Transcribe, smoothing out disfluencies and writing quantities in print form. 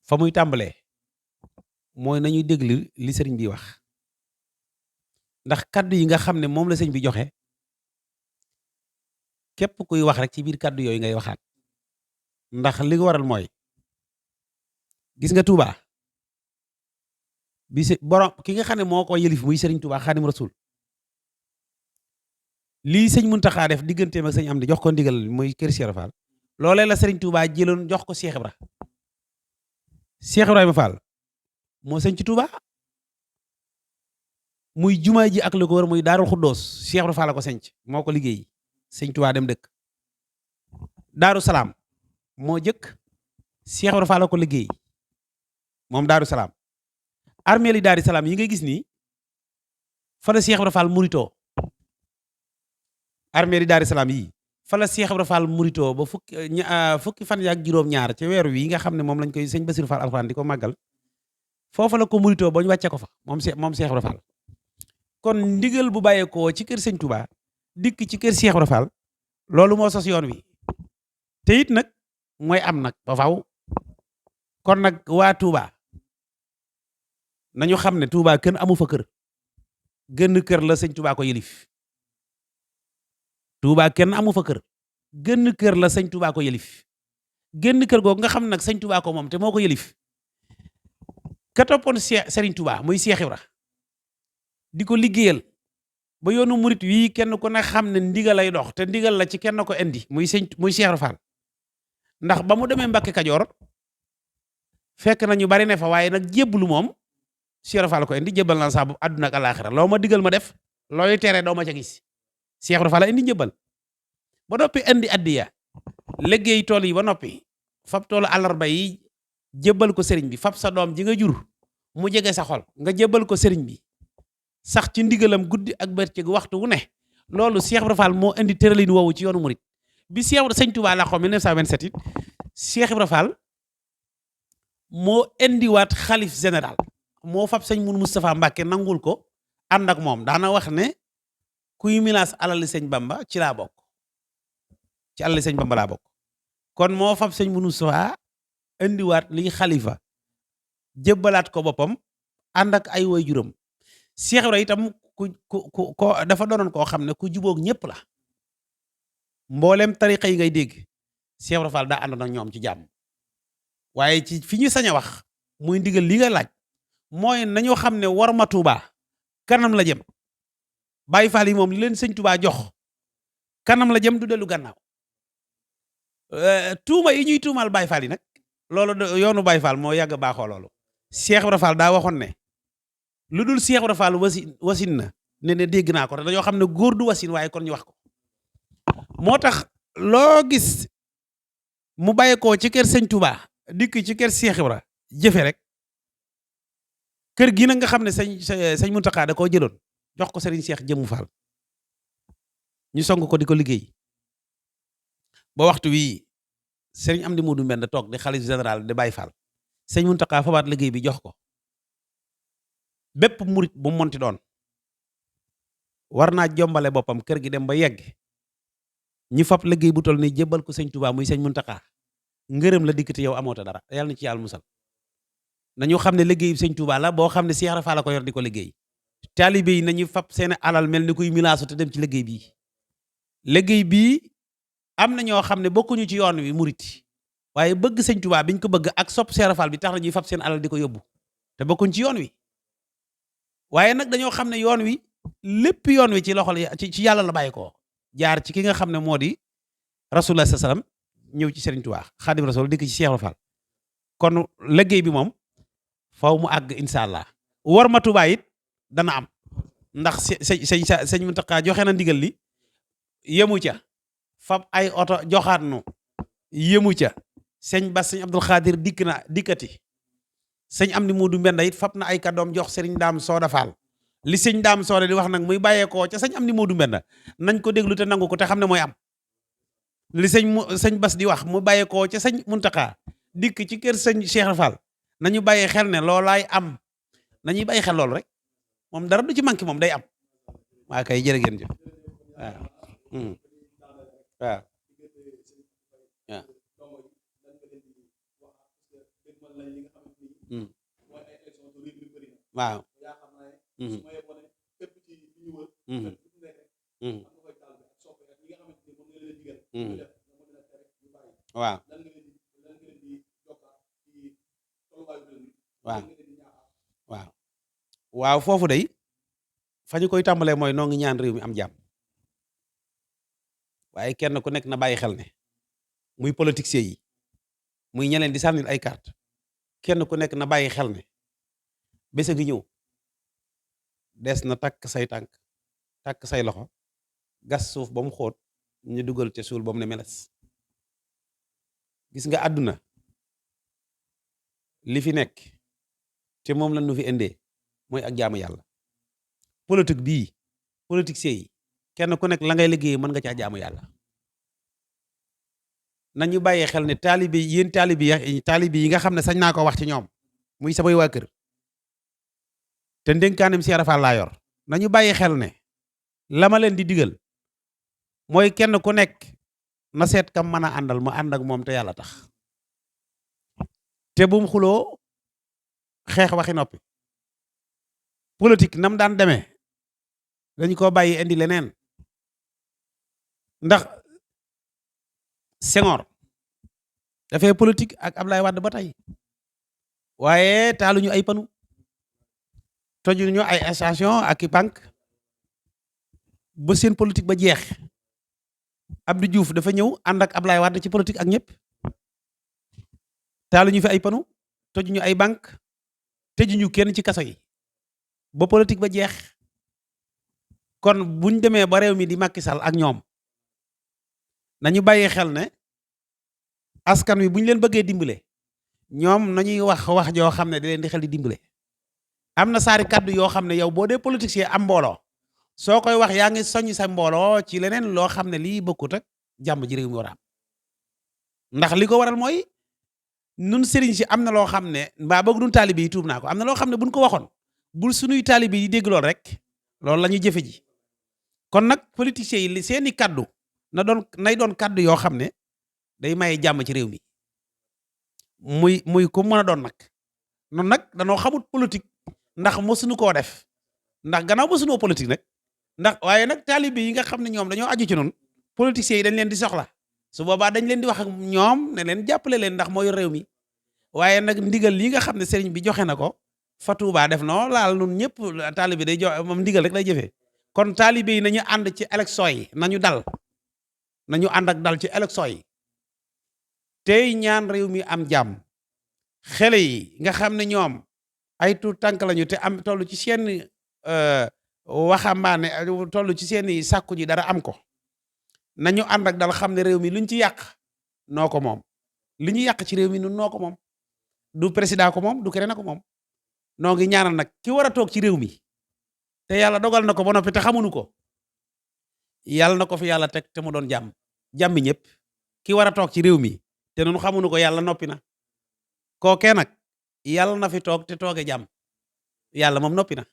fa muy tàmbalee mooy nañuy déglu li sëriñ bi wax ndax kaddu yi nga xam ne moom la sëñ bi joxe képp kuy wax rek ci biir kaddu yooyu ngay waxaat ndax li ko waral mooy gis nga Touba bi si borom ki nga xam ne moo ko yëlif muy sëriñ Touba Xaadim Rasul lii sëñ Muntaxa def digganteem ak sëñ Amdi jox ko ndigal muy kër Cheikh Fall loolee la sëriñ Touba jëloon jox ko Cheikh Ibra Cheikh Ibrahima Fall moo sëñ ci Touba muy jumaa ji ak li ko wër muy Daarul Xuddoos Cheikh Ibra Fall la ko sanc moo ko liggéey sëñ Touba dem dëkk Daaru Salaam moo jëkk Cheikh Ibra Fall la ko liggéey moom Daaru Salaam armeeli Daaru Salaam yi ngay gis nii fa la Cheikh Ibra Fall muritoo armeeli Daaru Salaam yii fa la Cheikh Ibra Fall muritoo ba fukki fan yaak juróom-ñaar ci weer wi nga xam ne moom lañ koy sëñ Bassirou Fall alxuraan di ko màggal foofa la ko muritoo ba ñu wàcce ko fa moom Cheikh Ibra Fall kon ndigal bu bàyyeekoo ci kër sëñ Touba dikk ci kër Cheikh Ibra Fall loolu moo sos yoon wi te it nag mooy am nag ba faw kon nag waa Touba nañu xam ne Touba kenn amu fa kër gën kër la sëñ Touba ko yëlif Touba kenn amu fa kër gën kër la sëñ Touba ko yëlif gën kër googu nga xam nag sëñ Touba ko moom te moo ko yëlif ka toppoon Serigne Touba muy Cheikh Ibra di ko liggéeyal ba yoonu murit wii kenn ku ne xam ne ndigal lay dox te ndigal la ci kenn ko indi muy Cheikh Ibra Fall ndax ba mu demee Mbàkke Kajoor fekk na ñu bari ne fa waaye nag jébbalu moom Cheikh Ibra Fall ko indi jébbal naa saa bu àdduna ak alaaxira loo ma digal ma def looy tere doo ma ca gis Cheikh Ibra Fall indi njëbbal ba noppi indi addiya liggéey tool yi ba noppi fab toolu àllarba yi jébbal ko sëriñ bi fab sa doom ji nga jur mu jege sa xol nga jébbal ko sëriñ bi sax ci ndigalam guddi ak bëccëg waxtu wu ne loolu Cheikh Ibra Fall moo indi tëralin woowu ci yoonu murit bi sëñ Touba la xaw 1927 it Cheikh Ibra Fall moo indiwaat xalif général moo fab sëñ mun Moustapha Mbacke nangul ko ànd ak moom daana wax ne kuy milaas alali sëñ Bamba ci laa bokk ci alali sëñ Bamba laa bokk kon moo fab sëñ mun Moustapha indiwaat liy xalifa jébbalaat ko boppam ànd ak ay waajuram Cheikh Ibra itam ko dafa doonoon koo xam ne ku jubóog ñëpp la mboolem tariqa yi ngay dégg Cheikh Ibra Fall daa àndoon ak ñoom ci jàmm waaye ci fi ñu sañ a wax muy ndigal li nga laaj mooy nañu xam ne war ma Touba kanam la jëm Baye Fall yi moom li leen sëñ Touba jox kanam la jëm du dellu gannaaw tuuma yi ñuy tuumaal Baye Fall yi nag loolu yoonu Baye Fall moo yàgg baaxoo loolu Cheikh Ibra Fall daa waxoon ne lu dul Cheikh Ibra Fall wasin na ne dégg naa ko te dañoo xam ne góor du wasin waaye kon ñu wax ko moo tax loo gis mu bàyyeekoo ci kër sëñ Touba dikk ci kër Cheikh Ibra jëfe rek kër gi nag nga xam ne sëñ Mountakha da koo jëloon jox ko Serigne Cheikh Jëmmu Fall ñu song ko di ko liggéey ba waxtu wii Serigne Amdi Modou Mbend toog di xalif général di Baye Fall sëñ Mountakha fabaat liggéey bi jox ko bépp murit bu mu monti doon war naa jombale boppam kër gi dem ba yegg ñi fab liggéey bu toll nii jébbal ko sëñ Touba muy sëñ Mountakha ngërëm la dikkati yow amoota dara yàlla na ci yàlla musal nañu xam ne liggéey sëñ Touba la boo xam ne Cheikh Ibra Fall la ko yor di ko liggéey taalibe yi nañu fab seen alal mel ni kuy milaasu te dem ci liggéey bii am na ñoo xam ne bokkuñu ci yoon wi murit waaye bëgg sëñ Touba biñ ko bëgg ak sopp Cheikh Ibra Fall bi tax na ñuy fab seen alal di ko yóbbu te bokkuñ ci yoon wi waaye nag dañoo xam ne yoon wi lépp yoon wi ci loxol ci yàlla la bàyyi ko jaar ci ki nga xam ne moo di rasulullah sallam ñëw ci Serigne Touba Xaadim Rasul dikk ci Cheikh Ibra Fall kon liggéey bi moom faw mu àgg incha allah war ma Touba it dana am ndax sëñ Mountakha joxe na ndigal li yemu ca fab ay oto joxaat nu yemu ca sëñ Bass sëñ Abdul Xaadir dikkati sëñ Amdi Modou Mbenda it fab na ay kàddoom jox Serigne Daam Sooda Fall li sëñ Daam Sooda di wax nag muy bàyyeekoo ca sëñ Amdi Modou Mbenda nañ ko déglu te nangu ko te xam ne mooy am li sëñ Bass di wax mu bàyyeekoo ca sëñ Mountakha dikk ci kër sëñ Cheikh Ibra Fall nañu bàyyi xel ne loolaay am nañuy bàyyi xel loolu rek moom dara du ci manqué moom day am waa kay jërë ngeen jëf waaw waaw mm, waaw. Mhm, mhm, mhm, mhm, waaw. waaw waaw waaw foofu day fa ñu koy tàmbalee mooy noo ngi ñaan réew mi am jàmm waaye kenn ku nekk na bàyyi xel ne muy politiciens yi muy ñeleen di sànnil ay carte kenn ku nekk na bàyyi xel ne bés a ngi ñëw des na takk say tànk takk say loxo gas suuf ba mu xóot ñu dugal ca suul ba mu ne meles gis nga àdduna li fi nekk te moom la nu fi indee mooy ak jaamu yàlla politique bii politiciens yi kenn ku nekk la ngay liggéey mën nga caa jaamu yàlla nañu bàyyee xel ne taalibe yéen taalibe yi nga xam ne sañ naa ko wax ci ñoom muy samay waa kër te ndénkaanem Cheikh Ibra Fall laa yor nañu bàyyi xel ne la ma leen di digal mooy kenn ku nekk na seet kam mën a àndal mu ànd ak moom te yàlla tax te bum xuloo xeex waxi noppi politique nam daan demee dañu ko bàyyi indi leneen ndax Senghor dafay politique ak Ablaye Wade ba tey waaye taaluñu ay panu tojuñu ay station ak i banque ba seen politique ba jeex Abdou Diouf dafa ñëw ànd ak Ablaye Wade ci politique ak ñëpp taaluñu fi ay panu tojuñu ay banque tëjuñu kenn ci kaso yi ba politique ba jeex kon buñ demee ba réew mi di Macky Sall ak ñoom nañu bàyyi xel ne askan wi bu ñu leen bëggee dimbale ñoom nañuy wax joo xam ne da leen di xel di dimbale am na saari kàddu yoo xam ne yow boo dee politicien am mbooloo soo koy wax yaa ngi soññ sa mbooloo ci leneen loo xam ne lii bokkut ak jàmm ji réew mi war a am ndax li ko waral mooy nun sëriñ si am na loo xam ne mbaa boog nun taalibe yi tuub naa ko am na loo xam ne buñ ko waxoon bul sunuy taalibe yi dégg lool rek loolu la ñuy jëfe ji kon nag politiciens yi seeni kàddu nay doon kàddu yoo xam ne day maye jàmm ci réew mi muy ku mën a doon nag noonu nag danoo xamut politique ndax mosuñu koo def ndax gannaaw mosuñoo politique nag ndax waaye nag taalibe yi nga xam ne ñoom dañoo aju ci noonu politiciens yi dañ leen di soxla su boobaa dañ leen di wax ak ñoom ne leen jàppale leen ndax mooy réew mi waaye nag ndigal li nga xam ne sëriñ bi joxe na ko fa Tuubaa def noo laal nun ñëpp taalibe day joxe moom ndigal rek lay jëfee kon taalibe yi nañu ànd ci élection yi nañu ànd ak dal ci élection yi tey ñaan réew mi am jàmm xale yi nga xam ne ñoom ay tuut tànk lañu te am toll ci seen waxambaane toll ci seen sàkku ji dara am ko nañu ànd ak dal xam ne réew mi luñ ci yàq noo ko moom li ñu yàq ci réew mi nun noo ko moom du président ko moom du keneen a ko moom noo ngi ñaanal nag ki war a toog ci réew mi te yàlla dogal na ko ba noppi te xamuñu ko yàlla na ko fi yàlla teg te mu doon jàmmi ñëpp ki war a toog ci réew mi te nun xamuñu ko yàlla noppi na kookee nag yàlla na fi toog te tooge jàmm yàlla moom noppi na